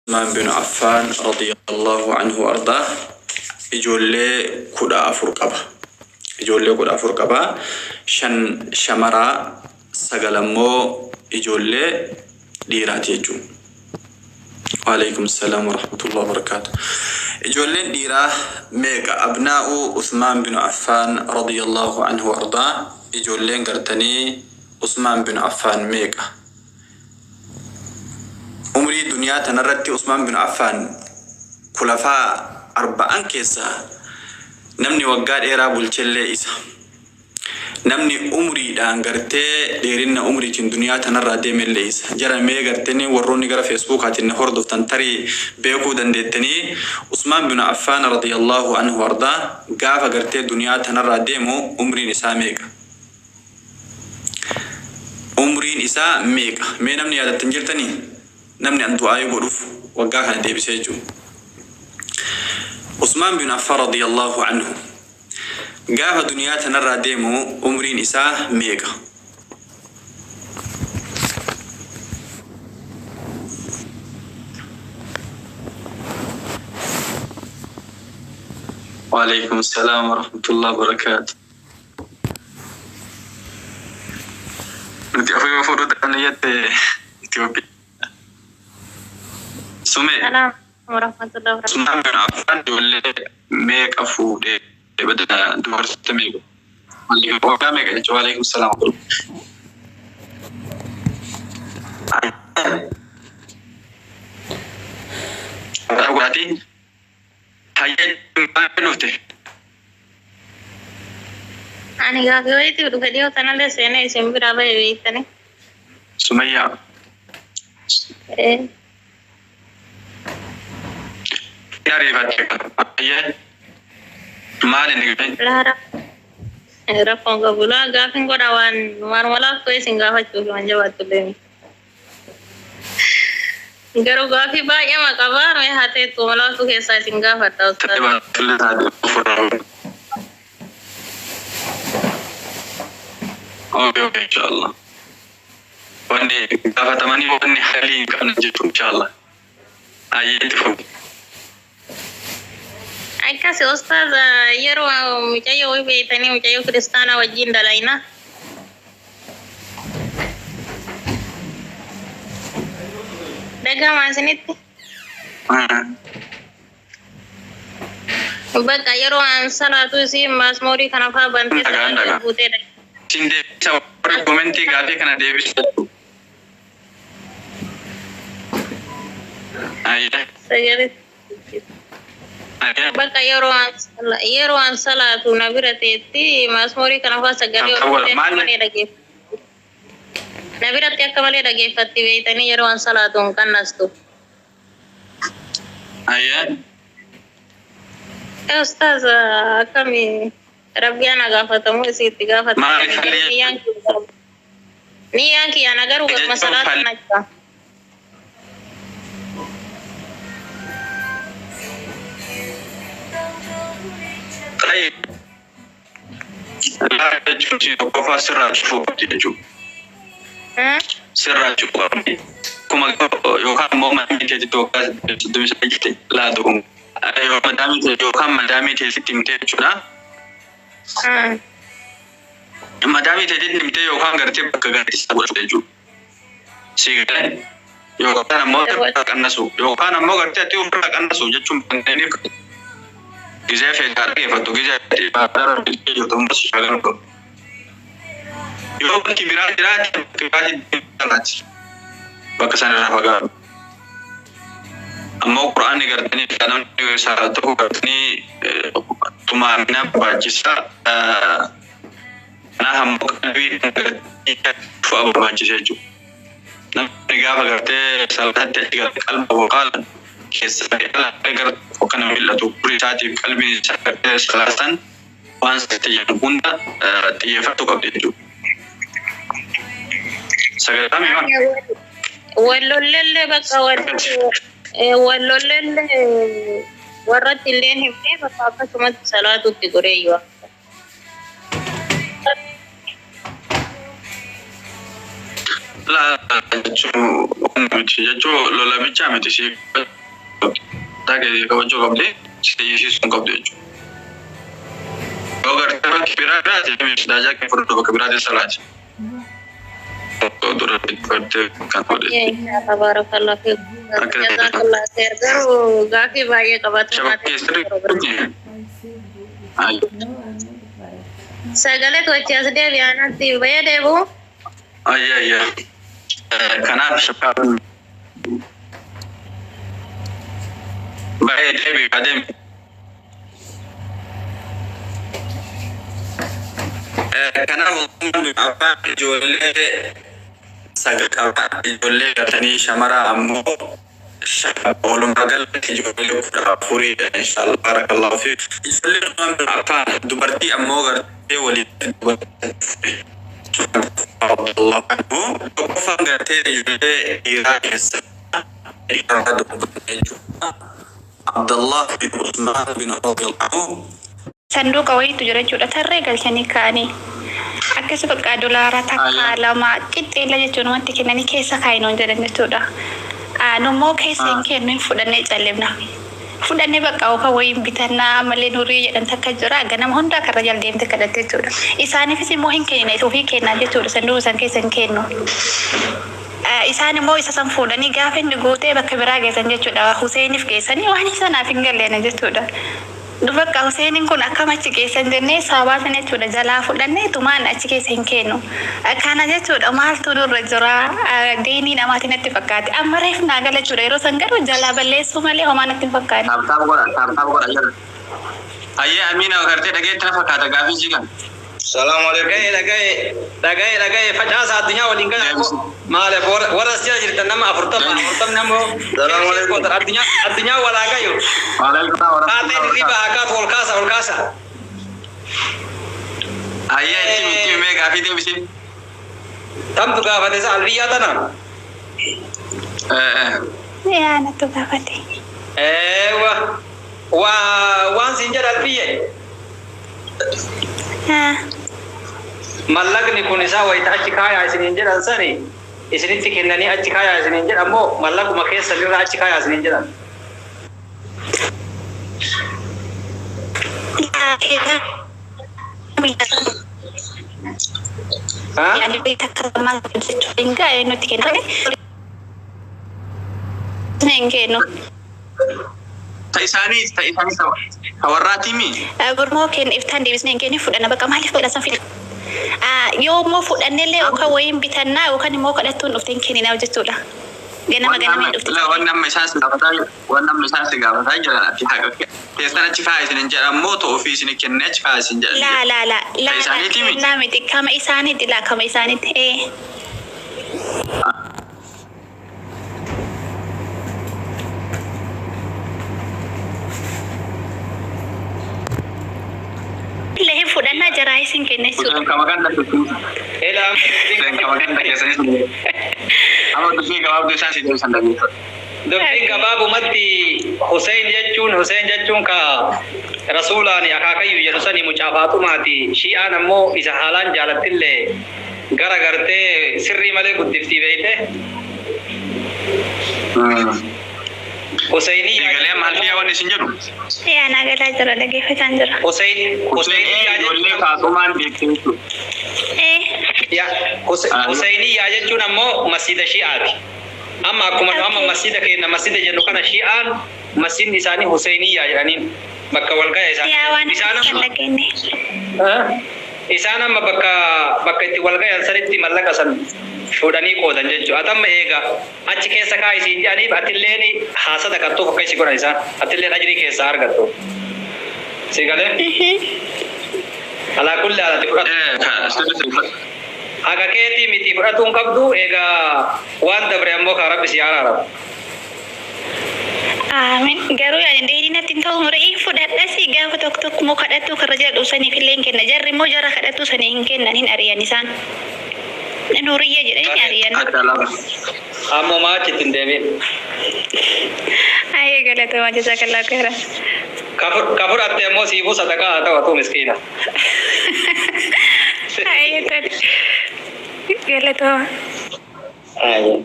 Usmaan bin Affaan radiyallahu anhu ardaa ijoollee 14 qaba. Ijoollee 14 qaba. 5 shamaraa, 9 ammoo ijoollee dhiiraati jechuudha. Waalaikum salaam warahmatullahi wabarakaatu. Ijoolleen dhiiraa meeqa? Abnaa'u Usmaan bin Affaan radiyallahu anhu ardaa, ijoolleen gartanii Usmaan bin Affaan meeqa? Umrii duniyaa tanarratti Usmaan bin Affaan kulafaa arba'an keessaa namni waggaa dheeraa bulchellee isa. Namni umriidhaan gartee dheerinna umriitiin duniyaa tanarraa deemellee isa. Jara mee gartanii warroonni gara Feesbuukaatiin na hordoftan tarii beekuu dandeettanii, Usmaan bin Affaan radiyallahu anhu ardaa gaafa gartee duniyaa tanarraa deemu umriin isaa meeqa? Umriin isaa meeqa? Mee namni yaadattan jirtanii? Namni an du'aayii godhuuf waggaa kana deebisee jechuudha. Usmaan bin Affaan radiyallahu anhu gaafa duniyaa tanarraa deemu umriin isaa meeqa? Waalaikum salaam warahmatullahi wabarakaatu. Nuti afurima fuudhuu dadhabne jette Itoophiyaa. Sumee. Salaam warahmatullahi wabarakatuh. Usmaan bin Affaan ijoollee meeqa fuudhee, bada dubartoota meeqa? Waggaa meeqa jechuudha? Waalaikum salaam. Dhugaatii hayyee maal dhufte? Ani gaafii wayiitiif dhufe, dhiyoo tanallee seenee isin biraa bahe beektanii. Sumayyaa. Eh. Ariifatte hayyee maal inni gaafii? Laara. Rakkoon qabu. Laa, gaafiin godha, waan waanuma laaftuu isin gaafachuuf waan jabaattu illee. Garuu gaafii baay'eema qabaa, mee haa teettu laaftuu keessaa isin gaafadha, ustaaz. Jabaatullee taate ofirraa. Okay, inshallah. Wanni gaafatamanii wanni halii hin qabne jechuun, inshallah. Hayyee, itti fufi. Akkas ustaaz, yeroo mucayyoo wayii beektanii, mucayyoo kiristaanaa wajjin dalayna. Dhaga'amaa isinitti? Bakka yeroo an salaatu isiin maasmoorii kana fa'aa bantee Dhagaan salaatu dhagaa. guutee. Isin deebisa, warri komentii gaafii kana deebisa. Hayyee. Sagalee. Hayyee. Bakka yeroo an salaatu na bira teetti maasmoorii kana fa'aa sagalee ol Awwala fuutee akka maal malee dhageeffatti. Na biratti akka malee dhageeffatti beektanii, yeroo an salaatu hin qannastu. Hayyee. Ustaaz, akkami rabbi ana gaafatamu isiitti Maal gaafatanii? Garuu falli niyyaan kiyya na garuu garuma jechuun salaata falli na jira. Tayyib. Laa jechuun si tokkoffaa sirraa cufuu qabdi jechuudha. Sirraa cufuu qabdi. Akkuma yookaan immoo madaamii keetitti waggaa 33 jette laa ta'u. Yookaan madaamii keetitti himtee jechuudha. Madaamii keetitti himtee yookaan gartee bakka gaaddisa godhachuu jechuudha. Si galee, yookaan ammoo ofirraa qannasu, yookaan ammoo gartee ati ofirraa qannasu jechuun kanneen gizee feetaa dhaggeeffattu, gizee ibaadaa rabbii jirtu immoo si shagalu qabu. Yoo bakki biraa jiraate, bakki biraatti salaati. Bakka san irraa fagaatu. Ammoo Qur'aanni gartanii kan namni isaa tokko gartanii tumaanina barbaachisa. Kanaaf ammoo qalbii gartanii barbaachisa jechuudha. Namni gaafa gartee salaatti achi gara qalba waqaalan keessa gara tokko kana mil'atu, gurri isaatiif qalbiin isaa gartee salaatan waan sitti jedhu hunda xiyyeeffachuu qabdi jechuudha. Sagalee hima. Wallolleellee, bakka wallolleellee warratti illee himnee, bakka akkasumatti salaatutti goreeyyuu. Laa jechuun miti jechuun lola bichaa miti si kabajuu qabdi si hiisisuu qabdu jechuudha. Yoo gartee bakki biraa jiraate daajaa kee fudhatu bakka biraatti salaati. Dura gartee kan godhe. Tabarakallah fi jazakallah khair. Garuu gaafii baay'ee qabatu. Shabakkee sirriitti. Sagalee tochi as deebi'anatti bahee deebi'u. Ayya ayya. Kanaaf shabakkaan baay'ee deebi'u adeemi. Kanaaf abbaan ijoollee sagal qaba. Ijoollee gartanii shamara ammoo walumaa galatti ijoollee 14dha inshallah barakallahu fi. Ijoollee Usmaan bin Affaan dubartii ammoo gartee waliin dubartii Abdullah anhu tokkoffaan gartee ijoollee dhiiraa keessa dhiiraa jechuudha. Abdullah bin Usmaan bin radiyallahu anhu. Sanduuqa wayiitu jira jechuudha. Tarree galchanii kaa'anii. Akkas bakka dolaara takka lama qixxeella jechuun wanti kennanii keessa kaa'inoon jedhan jechuudha. Nummoo keessa hin kennu, hin fudhannee callifna. Fudhannee bakka yookaan wayiin bitannaa malee nurii jedhan takka jira. Ganama hundaa karra jala deemte kadhatte jechuudha. Isaaniifis immoo hin kennine, ofii kennaa jechuudha. Sanduuqa san keessa hin kennu. Isaan immoo isa san fuudhanii gaafa inni guutee bakka biraa geessan jechuudha. Huseeniif geessanii waan sanaaf hin galleene jechuudha. Bakka Huseeniin kun akkam achi geessan jennee sababaa sana jechuudha jalaa fudhannee tumaan achi keessa hin kennu. Kana jechuudha maaltu nurra jira deenii namaatiin natti fakkaate. Amma reef naa gala jechuudha, yeroo san garuu jalaa balleessuu malee homaa natti hin fakkaanne. Tap tap godha, tap tap godha jala. Ayyee Amiina, gartee dhageetti na fakkaata gaafii jii kan. Salaamu alaikum. Dhagaye, dhagaye, dhagaye, dhagaye, facaasa addunyaa waliin gala. Deebisi. Maaliif warra as jala jirtan nama 40 40 ammoo Salaamu alaikum. Addunyaa walaa gayu. Waalaikum Qaaxeen hirriba haa kaatu, ol kaasa, ol kaasa. Ayyee itti itti mee gaafii deebisi. Tamtu gaafate isa albiyyaa tana. Yaa nattu gaafate. Eewa waa waan siin jedha albiyye. Mallaqni kun isaa wayita achi kaayaa isiniin jedhan sani isinitti kennanii achi kaayaa isiniin jedhan moo mallaquma keessan irraa achi kaayaa isiniin jedhan? Ha? Takka maal jechuudha hin gaa'e nutti kenname. Hin kennu. Ta isaanii ta warraatii mi? Gurmoo kennu iftaan deebisnee hin kennu, fudhanna bakka maaliif godhan san fida. Yoo immoo fudhannellee yookaan wayiin bitannaa yookaan immoo kadhattuun dhuftee hin kenninaa jechuudha. Ganama ganama hin dhufte. Wanni amma isaan si gaafataa wanni amma isaan si gaafataa jiran ati haqa keessan achi faa isin jedhan moo ta'u ofii isin kennee achi faa isin jedhan? Laa laa laa laa. Ta isaaniiti mi? Kennaa miti, kama isaaniiti, laa kama isaaniiti. Ee. Illee hin fudhannaa jaraa isin kenna jechuudha. Kama ganda Ela. Kama ganda keessanis amma dubbii gabaabduu isaan si deebisan dhageeffatu. Dubbiin gabaabumatti Hussein jechuun ka rasuulaan akaakayyuu jedhu sani mucaa Faaxumaati. Shi'aan ammoo isa haalaan jaalattillee gara gartee sirrii malee guddiftii beeyte. Hussein Eegalee maal fi wanni isin jedhu? Yaa naa galaa jira, dhaggeeffataan jira. Hussein Hussein Hussein ijoollee Faaxumaan beekte jechuudha. Ee. Ya, Husseiniyaa jechuun ammoo masjida Shi'aati. Amma akkuma nu amma masjida keenya masjida jennu kana Shi'aan masjidni isaanii Husseiniyaa jedhaniin bakka walgaya isaanii. Yaa waan Isaan kan amma dhageenye. Isaan amma bakka itti walgayan sanitti mallaqa san fuudhanii qoodan jechuudha. Ati amma eega achi keessa kaa isiin jedhaniif atilleen haasada qattuuf akka isi godhan isaan atilleen ajrii keessaa argattu. Si galee? Alaa kulli haala ati fudhatu. Haqa keetii miti fudhatuun qabdu, egaa waan dabre ammoo kaa rabbi si araaramu. Aamin. Garuu yaani deebii natti hin ta'u muree fudhadhasi gaafa tokko tokko immoo kadhattuu karra jala dhufsaniif illee hin kenna. Jarri immoo jara kadhattuu sanii hin kennan, hin ari'an isaan. Nuuriyya jedhanii hin ari'an. Adda lama. Ammoo maachitti hin deebiin. Ayyee galatoomaa, jazakallah khairan. Ka fudhatte ammoo siifuu sadaqaa haa ta'u, atuu miskiina. Ayyee tole. Galatoomaa. Ayyee.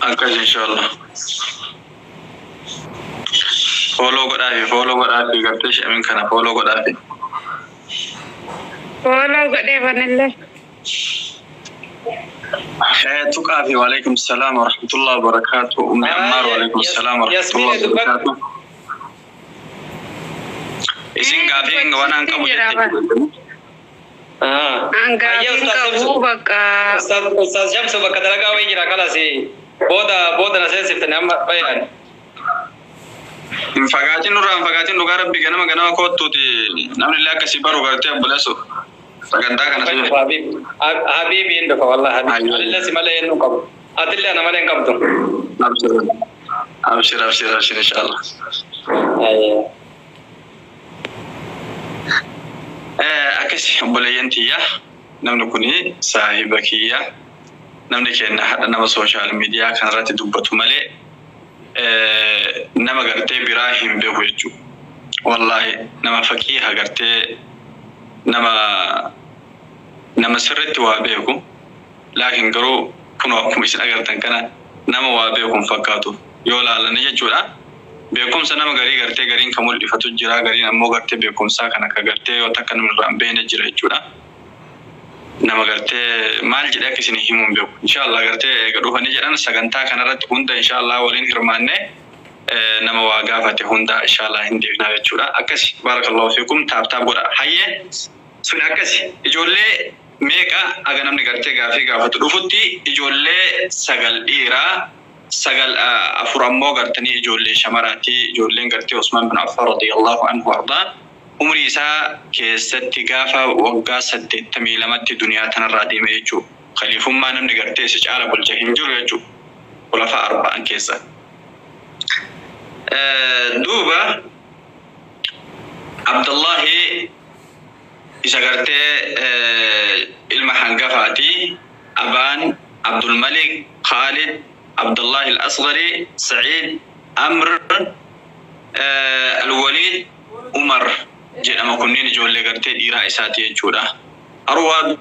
Akkas inshallah. Follow godhaafi, follow godhaafi, gartee sheemin kana follow godhaafi. Follow godhee banillee. Tuqaafi. Waalaikum salaam wa rahmatullahi wa barakatuh. Ummi Ammaar, waalaikum salaam wa rahmatullahi wa barakatuh. Isin gaafii waan an qabu jette. An gaafiin qabu bakka. Ustaaz Shamsu bakka dalagaa wayii jira, kalas booda booda na seensiftan, amma bayan. Hin fagaatin nurraa, hin fagaatin, dhugaa rabbi, ganama ganama kottuuti, namni illee akkasii baru gartee obboleessu. Sagantaa kana si. Habiibiin dhufa, wallahi habiibi. Anillee si malee eenyu qabu. Atillee ana malee hin qabdu. Abshir. Abshir, abshir, abshir, inshallah. Ayyee. Akkasi obboleeyyan tiyya, namni kuni saahiba kiyya, namni keenya hadha nama social media kanarratti dubbatu malee nama gartee biraa hin beeku jechuudha. Wallaahi nama faqiiha gartee nama sirriitti waa beeku, laakiin garuu kunoo akkuma isin agartan kana nama waa beeku hin fakkaatu yoo laalanii jechuudha. Beekumsa nama garii gartee gariin kan mul'ifatu jira, gariin ammoo gartee beekumsaa kana ka gartee yoo takka namni irraa hin beekne jira jechuudha. Nama gartee maal jedhee akka isin himuu hin beeku. Inshallah gartee eega dhufanii jedhan sagantaa kanarratti hunda inshallah waliin hirmaannee nama waa gaafate hunda inshallah hin deebinaa jechuudha. Akkasi, barakallahu fiikum, tap tap godha. Hayyee, sun akkasi, ijoollee meeqa aga namni gartee gaafii gaafatu dhufutti, ijoollee sagal dhiiraa, sagal afur ammoo gartanii ijoollee shamaraati. Ijoolleen gartee Usmaan bin Affan radiyallahu anhu ardaa umrii isaa keessatti gaafa waggaa 82tti duniyaa tanarraa deeme jechuudha. Khaliifummaa namni gartee isa caala bulche hin jiru jechuudha. Khulafaa arba'an keessa. Duuba Abdullahi isa gartee ilma hangafaati. Abaan Abdul Malik, Khalid, Abdullahi al-Asghari, Sa'id, Amr, Al-Walid, Umar jedhama, kunneen ijoollee gartee dhiiraa isaati jechuudha. Arwaa